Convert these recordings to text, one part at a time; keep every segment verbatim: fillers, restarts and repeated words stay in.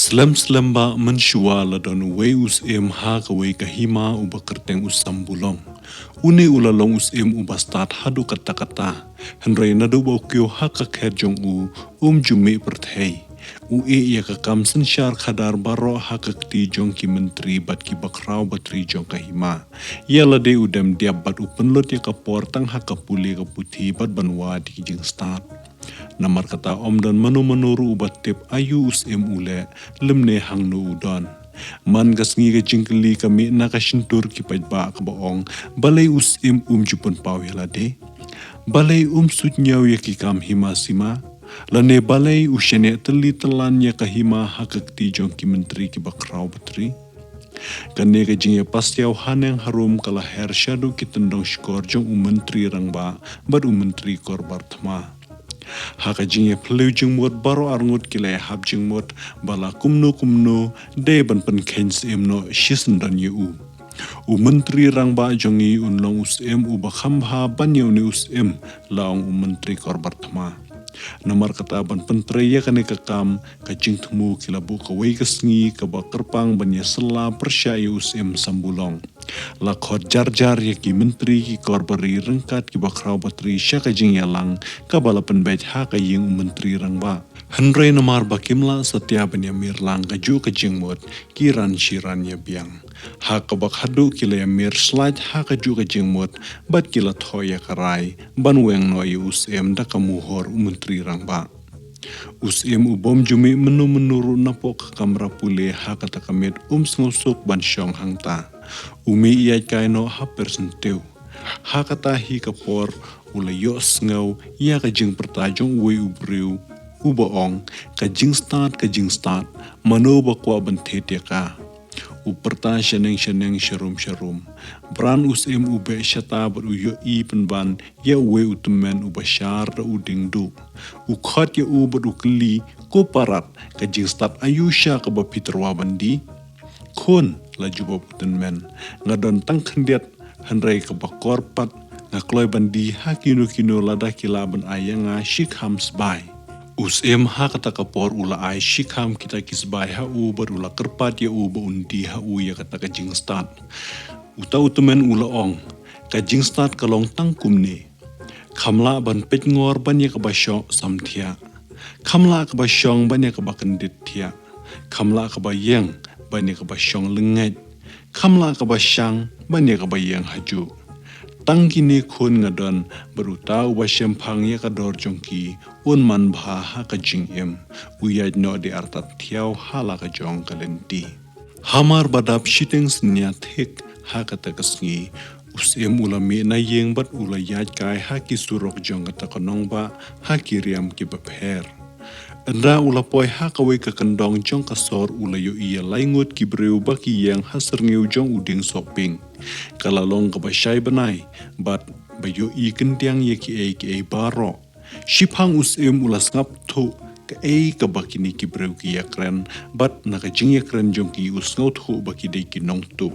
Slem slem ba mynshuwa la don uwei u syiem ha kawei ka hima uba kyrteng u Sambulong. Une u la long u syiem uba stad haduh katta katta. Hynrei naduh ba u kiew ha ka khet jong u, um ju mih pyrthei. U ïeh ïa ka kam synshar khadar baroh ha ka kti jong ki myntri bad ki bakhraw batri jong ka hima. Ïa lade u dem diap bad u pynlut ïa ka por tang ha ka pule ka puthi bad ban wad ïa ki jingstad. Namar kata ym don mano mano ruh uba tip aïu u syiem u leh, lymne hangno u don. Man ka sngi ka jingkylli ka mih na ka shyntur ki paidbah kaba ong, balei u syiem um ju pynpaw ïa lade? Balei um suidñiew ïa ki kam hima sima? Lane balei u shaniah tylli tyllan ïa ka hima ha ka kti jong ki myntri ki bakhraw batri? Kane ka jingïapasiaw haneng harum ka la her shaduh ki tyndong shkor jong u myntri rangbah bad u myntri korbar thma. Ha ka jingïaphylliew jingmut baroh arngut ki la ïahap jingmut ba la kumno kumno dei ban pynkheiñ syiem noh shisyndon ïa u. U myntri rangbah jong ngi un long u syiem uba kham bha ban ïa une u syiem, la ong u myntri korbar thma. Namar kata ban pyntrei ïa kane ka kam, ka jingthmu ki la buh kawei ka sngi kaba kyrpang ban ïasylla pyrshah ïa u syiem Sambulong. La khot jar jar ïa ki myntri ki korbari ryngkat ki bakhraw batri sha ka jingïalang kaba la pynbeit ha ka ïing u myntri rangbah. Hynrei namar ba kim lah satia ban ïamir lang kajuh ka jingmut, ki ran shi ran ïa biang. Ha kaba khatduh ki la ïamir slait ha kajuh ka jingmut, bad ki la thoh ïa ka rai ban weng noh ïa u syiem da ka muhur u myntri rangbah. U syiem u bym ju mih mynno mynno ruh napoh ka kamra pule ha kata ka miet, um sngewsuk ban shong hangta. U mih ïaid kai noh ha Persentew. Ha kata hi ka por u la ïohsngew ïa ka jingpyrta jong uwei u briew uba ong, ka jingstad, ka jingstad, mano ba kwah ban thied ïa ka? U pyrta shaneng shaneng, sharum sharum. Bran u syiem u beh shata bad u ïohi pynban ïa uwei u tymmen uba shar da u dieng duh. U khot ïa u bad u kylli, ko parat, ka jingstad aïu sha kaba phi tyrwa ban die? Khun, la jubab u tymmen, nga don tang khyndiat, hynrei kaba kor pat nga kloi ban die ha kino kino lada ki lah ban ai ïa nga shikham sbai. U syiem ha kata ka por u la ai shikham kita ki sbai ha u bad u la kyrpad ïa u ba un die ha u ïa kata ka jingstad. Uta u tymmen u la ong, ka jingstad ka long tang kumne. Kham lah ban peitngor ban ïa kaba shoh samthiah. Kham lah kaba shong ban ïa kaba kyndit thiah. Kham lah kaba ïeng ban ïa kaba shong lyngngait. Kham lah kaba shang ban ïa kaba ïeng hajuh. Tang kine khun nga don, bad uta uba shemphang ïa ka dor jong ki, un manbha ha ka jingim. U ïaid noh da artat thiaw ha la ka jong ka lynti. Hamar ba dap shiteng synñia thik ha kata ka sngi, u syiem u la mih na ïing bad u la ïaid kai ha ki surok jong kata ka nongbah ha ki riam kiba pher. Ynda u la poi ha kawei ka kyndong jong ka sor u la ïohi ïa lai ngut ki briew ba ki ïeng ha syrngiew jong u dieng sohpieng. Ka la long kaba shai bnai, bad ba ïohi kyndiang ïa kiei kiei baroh. Shiphang u syiem u la sngap thuh kaei kaba kine ki briew ki ïakren, bad na ka jingïakren jong ki u sngewthuh ba ki dei ki nongtuh.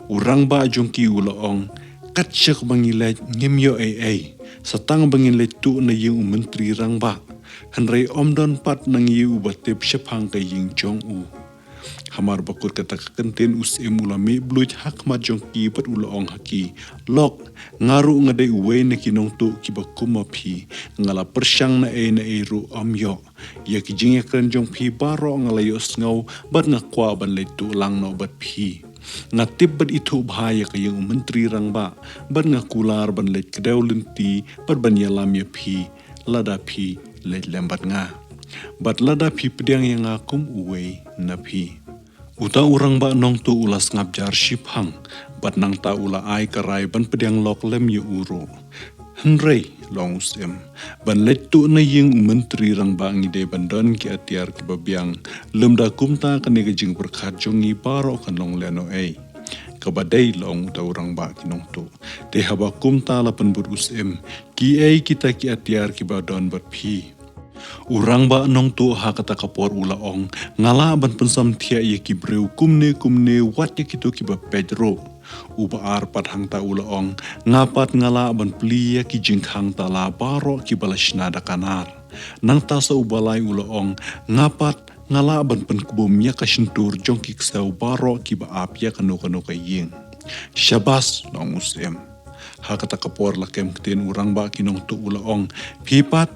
U rangbah jong ki u la ong, kat shak ba ngi leit ngim ïoh ei ei, sa tang ba ngin leit tuh na ïing u myntri rangbah. Hynrei ym don pat na ngi uba tip shaphang ka ïing jong u. Hamar ba kut kata ka kyntien u syiem u la mih bluit ha khmat jong ki bad u la ong ha ki, lok, nga ruh nga dei uwei na ki nongtuh kiba kum ma phi, nga la pyrshang na ei na ei ruh ym ïoh. Ïa ki jingïakren jong phi baroh nga la ïohsngew bad nga kwah ban leit tuh lang noh bad phi. Nga tip bad ithuh bha ïa ka ïing u myntri rangbah, bad nga kular ban leit kdew lynti bad ban ïalam ïa phi, lada phi leit lem bad nga. Bad lada phi pdiang ïa nga kum uwei na phi. Uta u rangbah nongtuh u la sngap jar shiphang, bad nangta u la ai ka rai ban pdiang lok lem ïa u ruh. Hynrei, la ong u syiem, ban leit tuh na ïing u myntri rangbah ngi dei ban don ki atiar kiba biang, lymda kumta kane ka jingpyrkhat jong ngi baroh kan long lehnohei. Kaba dei, la ong uta u rangbah ki nongtuh. Te haba kumta la pynbud u syiem, kiei kita ki atiar kiba don bad phi? U rangbah nongtuh ha kata ka por u la ong, nga lah ban pynsamthiah ïa ki briew kumne kumne wat ïa kito kiba peit ruh. Uba ar pat hangta u la ong, nga pat nga lah ban plie ïa ki jingkhang tala baroh kiba la shna da ka nar. Nangta sa uba lai u la ong, nga pat Nga lah ban pynkbum ïa ka shyntur jong ki ksew baroh kiba ap ïa kano kano ka ïing. Shabas, la ong u Syiem. Ha kata ka por la kem ktien u rangbah ki nongtuh u la ong, phi pat?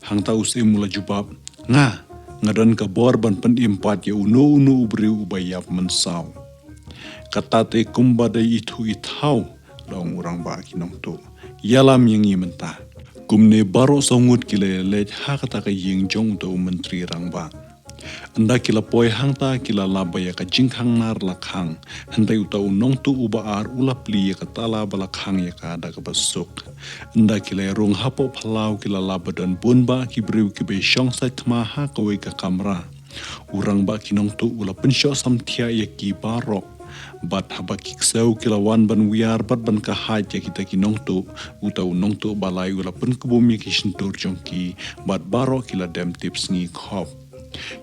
Hangta u Syiem u la jubab, nga, nga don ka bor ban pynim pat ïa uno uno u briew uba ïap mynsaw. Kata te kumba dei ithuh ithaw, la ong u rangbah ki nongtuh. Ïalam ïa ngi mynta. Kumne baroh saw ngut ki la leit ha kata ka ïing jong uta u myntri rangbah. Ynda ki la poi hangta ki la lap ba ïa ka jingkhang nar la khang, hynrei uta u nongtuh uba ar u la plie ïa ka tala ba la khang ïa ka da kaba suk. Ynda ki la rung hapoh phyllaw ki la lap ba don bun bah ki briew kiba shong sait thma ha kawei ka kamra. U rangbah ki nongtuh u la pynshoh samthiah ïa ki baroh. Bad haba ki ksew ki la wan ban wiar bad ban khaid ïa kita ki nongtuh, uta u nongtuh ba lai u la pynkbum ïa ki shyntur jong ki, bad baroh ki la dem tip sngi khop.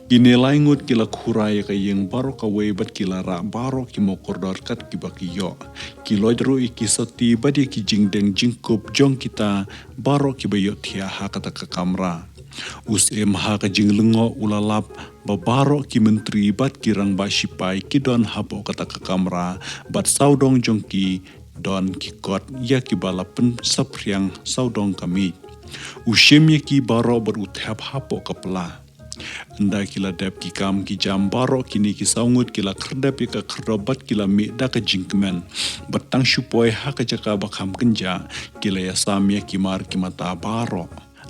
Kine lai ngut ki la khura ïa ka ïing baroh kawei bad ki la rah baroh ki mokordor kat kiba ki ïoh. Ki loit ruh ïa ki sati bad ïa ki jingdeng jingkup jong kita baroh kiba ïohthiah ha kata ka kamra. U Syiem ha ka jinglyngngoh u la lap ba baroh ki myntri bad ki rangbah shipai ki don hapoh kata ka kamra, bad sawdong jong ki don ki kot ïa kiba la pynsaphriang sawdong ka miej. U shim ïa ki baroh bad u thep hapoh ka pla. Ynda ki la dep ki kam ki jam baroh kine ki saw ngut ki la khyrdep ïa ka khyrdop bad ki la mih da ka jingkmen. Bad tang shu poi ha ka jaka ba kham kynjah ki la ïasam ïa ki mar ki mata baroh.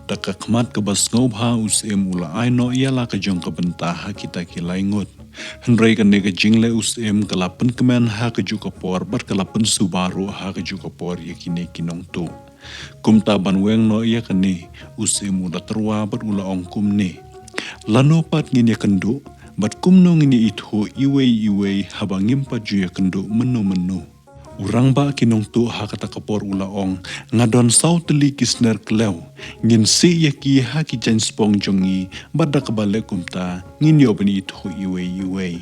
Da ka khmat kaba sngewbha u Syiem u la ai noh ïa la ka jong ka bynta ha kita ki lai ngut. Hynrei kane ka jingleh u Syiem ka la pynkmen ha kajuh ka por bad ka la pynsuba ruh ha kajuh ka por ïa kine ki nongtuh. Kumta ban weng noh ïa kane, u Syiem u la tyrwa bad u la ong kumne. Lano pat ngin ïakynduh, bad kumno ngin ïaithuh iwei iwei haba ngim pat ju ïakynduh mynno mynno. U rangbah ki nongtuh ha kata ka por u la ong, nga don saw tylli ki sner klew, ngin sih ïa ki ha ki jaiñspong jong ngi, bad da kaba leh kumta, ngin ïoh ban ithuh iwei iwei.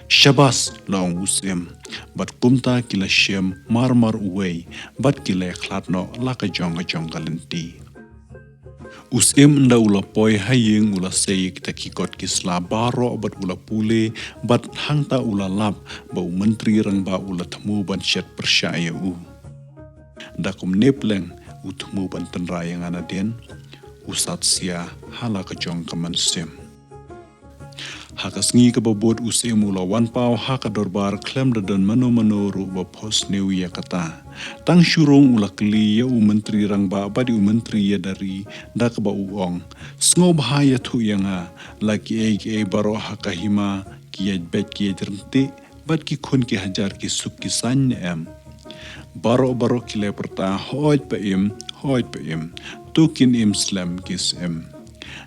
Shabas, la ong u Syiem, bad kumta ki la shem mar mar uwei, bad ki la khlad noh la ka jong ka jong ka lynti. U Syiem ynda u la poi ha ïing u la sei ïa kita ki kot ki sla baroh bad u la pule, bad hangta u la lap ba u myntri rangbah u la thmu ban shet pyrshah ïa u. Da kumne pleng u thmu ban tynrai ïa nga nadien, u sat sia ha la ka jong ka mynsiem. Ha ka sngi kaba bud u Syiem u la wan paw ha ka dorbar khlem da don mano mano ruh ba phohsniew ïa kata. Tang shu rung u la kylli ïa u myntri rangbah bad ïa u myntri ïada ri da kaba u ong, sngewbha ïathuh ïa nga, la kiei kiei baroh ha ka hima ki ïaid beit ki ïaid ryntih, bad ki khun ki hajar ki suk ki saiñ ne em? Baroh baroh ki la pyrta, hooid pa im, hooid pa im, to kin im slem ki Syiem.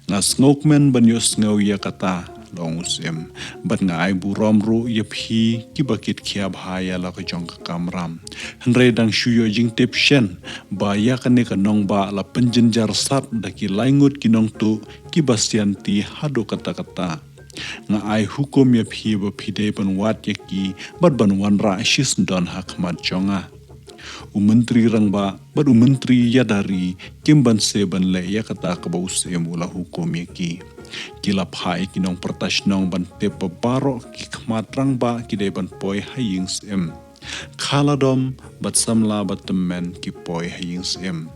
Nga sngewkmen ban ïohsngew ïa kata, la ong u Syiem, bad nga ai burom ruh ïa phi kiba kit khia bha ïa la ka jong ka kamram. Hynrei dang shu ïoh jingtip shen ba ïa kane ka nongbah la pynjynjar sat da ki lai ngut ki nongtuh kiba sianti haduh katta katta. Nga ai hukum ïa phi ba phi dei ban wad ïa ki bad ban wanrah shisyndon ha khmat jong nga. U myntri rangbah bad u myntri ïada ri kim banse ban leh ïa kata kaba u Syiem u la hukum ïa ki. Ki la phah ïa ki nongpyrta shnong ban tip ba baroh ki khmat rangbah ki dei ban poi ha ïing Syiem. Kha la dom bad samla bad tymmen ki poi ha ïing Syiem.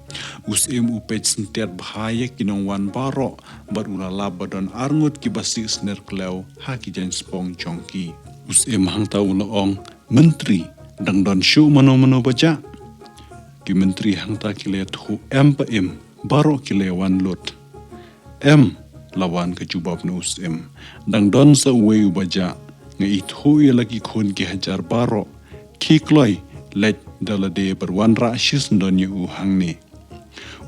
U Syiem u peit syntiat bha ïa ki nongwan baroh bad u la lap ba don arngut kiba sih sner klew ha ki jaiñspong jong ki. U Syiem hangta u la ong, myntri, dang don shuh mano mano ba jah? Ki myntri hangta ki la ïathuh, em pa im, baroh ki la wan lut. Em, la wan ka jubab na u Syiem, dang don sa uwei uba jah. Nga ithuh ïa la ki khun ki hajar baroh. Khie kloi, leit da lade bad wanrah shisyndon ïa u hangne.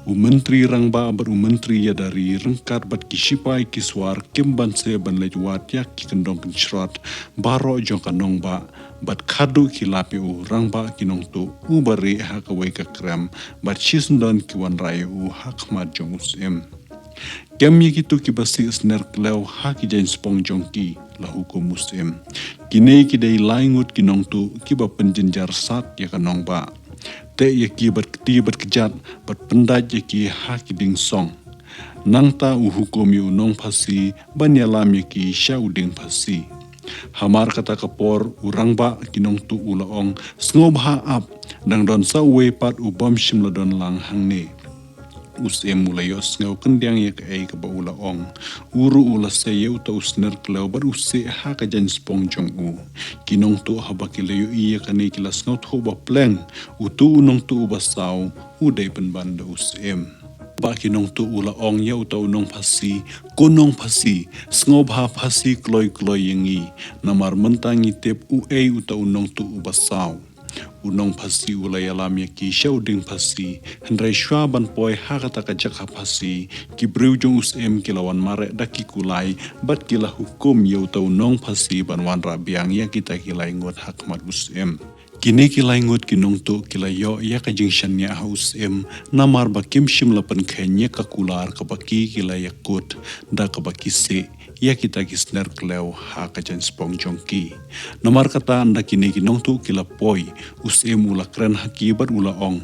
U myntri rangbah bad u myntri ïada ri ryngkat bad ki shipai ki swar kim banse ban leit wad ïa ki kyndong kynshrot baroh jong ka nongbah, bad khadduh ki lap ïa u rangbah ki nongtuh uba rieh ha kawei ka krem, bad shisyndon ki wanrah ïa u ha khmat jong u Syiem. Kem ïa kito kiba sih sner klew ha ki jaiñspong jong ki, la hukum u Syiem. Kine ki dei lai ngut ki nongtuh kiba pynjynjar sat ïa ka nongbah. Teh ïa ki bad kti bad kjat bad pyndait ïa ki ha ki dieng song. Nangta u hukum ïa u nongphasi ban ïalam ïa ki sha u dieng phasi. Hamar kata ka por u rangbah ki nongtuh u la ong, sngewbha ap, dang don sa uwei pat u bym shym la don lang hangne. U Syiem u la ïohsngew khyndiat ïa kaei kaba u la ong. U ruh u la sei ïa uta u sner klew bad u seh ha ka jaiñspong jong u. Ki nongtuh haba ki la ïohi ïa kane ki la sngewthuh ba pleng, utu u nongtuh uba saw u dei pynban da u Syiem. Ba ki nongtuh u la ong ïa uta u nongphasi, ko nongphasi, sngewbha phasi kloi kloi ïa ngi, namar mynta ngi tip uei uta u nongtuh uba saw. U nongphasi u la ïalam ïa ki sha u dieng phasi, hynrei shuwa ban poi ha kata ka jaka phasi, ki briew jong u Syiem ki la wan mareh da ki kulai, bad ki la hukum ïa uta u nongphasi ban wanrah biang ïa kita ki lai ngut ha khmat u Syiem. Kine ki lai ngut ki nongtuh ki la ïoh ïa ka jingshaniah ha u Syiem, namar ba kim shym la pynkheiñ ïa ka kular kaba ki ki la ïakut, da kaba ki seh ïa kita ki sner klew ha ka jaiñspong jong ki. Namar kata ynda kine ki nongtuh ki la poi, u Syiem u la kren ha ki bad u la ong,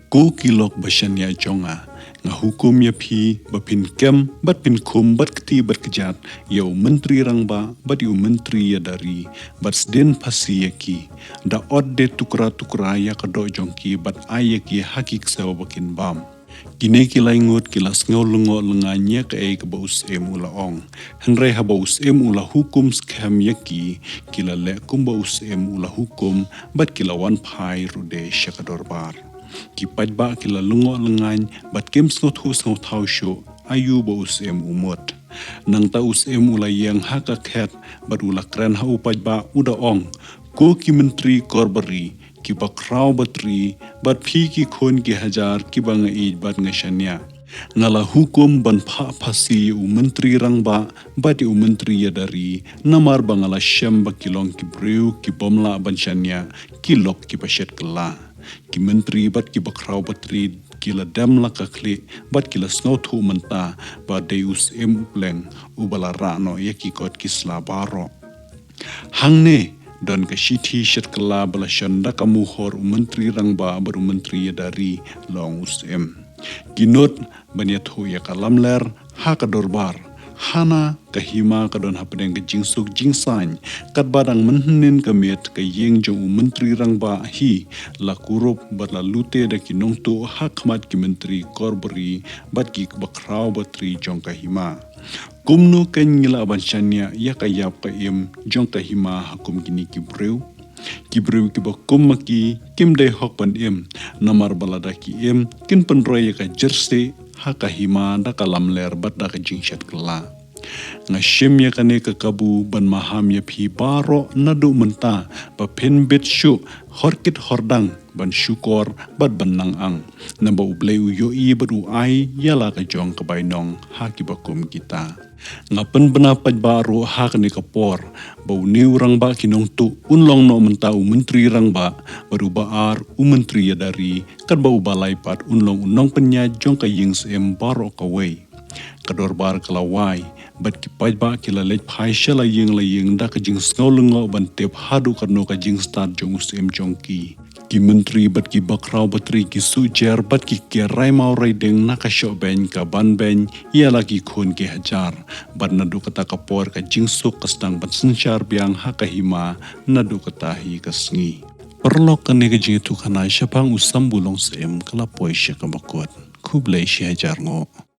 ko ki lok ba shaniah jong nga, nga hukum ïa phi ba phin kem bad phin khum bad kti bad kjat ïa u myntri rangbah bad ïa u myntri ïada ri, bad sdien phasi ïa ki, da ot de tukra tukra ïa ka doh jong ki bad ai ïa ki ha ki ksew ba kin bam. Kine ki lai ngut ki la sngew lyngngoh lyngngain ïa kaei kaba u Syiem u la ong. Hynrei haba u Syiem u la hukum skhem ïa ki, ki la leh kumba u Syiem u la hukum, bad ki la wan phai ruh de sha ka dorbar. Ki paidbah ki la lyngngoh lyngngain, bad kim sngewthuh sngewthaw shuh, aïu ba u Syiem u mut. Nangta u Syiem u la ïeng ha ka khet, bad u la kren ha u paidbah u da ong, ko ki myntri korbari, ki bakhraw batri, bad phi ki khun ki hajar kiba nga ïeit bad nga shaniah. Nga la hukum ban phah phasi ïa u myntri rangbah, bad ïa u myntri ïada ri, namar ba nga la shem ba ki long ki briew, ki bym lah ban shaniah, ki lok kiba shet kylla. Ki myntri bad ki bakhraw batri, ki la dem la ka khlieh, bad ki la sngewthuh mynta, ba dei u Syiem u pleng, uba la rah noh ïa ki kot ki sla baroh. Hangne, don ka shithi shet kylla ba la shon da ka muhor u myntri rangbah bad u myntri ïada ri, la ong u Syiem. Ki nud, ban ïathuh ïa ka lamler, ha ka dorbar. Hana, ka hima ka don hapdeng ka jingsuk jingsaiñ, katba dang mynhynnin ka miet ka ïing jong u myntri rangbah hi, la kurup bad la lute da ki nongtuh ha khmat ki myntri korbari, bad ki bakhraw batri jong ka hima. Kumno kein ngi lah ban shaniah ïa ka ïap ka im jong ka hima ha kum kine ki briew? Ki briew kiba kum ma ki, kim dei hok ban im, namar ba lada ki im, kin pynroi ïa ka jyrsieh ha ka hima da ka lamler bad da ka jingshet kylla. Nga shim ïa kane ka kabu ban maham ïa phi baroh naduh mynta, ba phin bit shuh, hor kit hor dang, ban shukor, bad ban nang ang. Naba u Blei u ïohi bad u ai ïa la ka jong ka bainong ha kiba kum kita. Nga pynbna paidbah ruh ha kane ka por, ba une u rangbah ki nongtuh un long noh mynta u myntri rangbah, bad uba ar u myntri ïada ri, katba uba lai pat un long u nongpynïaid jong ka ïing Syiem baroh kawei. Ka dorbar ka la wai, bad ki paidbah ki la leit phai sha la ïing la ïing da ka jingsngew lyngngoh ban tip haduh katno ka jingstad jong u Syiem jong ki. Ki myntri bad ki bakhraw batri ki suh jer bad ki kiar rai maw rai ding na ka shoh beiñ ka ban beiñ ïa la ki khun ki hajar. Bad naduh kata ka por ka jingsuk ka sdang ban synshar biang ha ka hima naduh kata hi ka sngi. Paralok, kane ka jingïathuhkhana shaphang u Sambulong Syiem ka la poi sha kaba kut. Khublei shihajar nguh.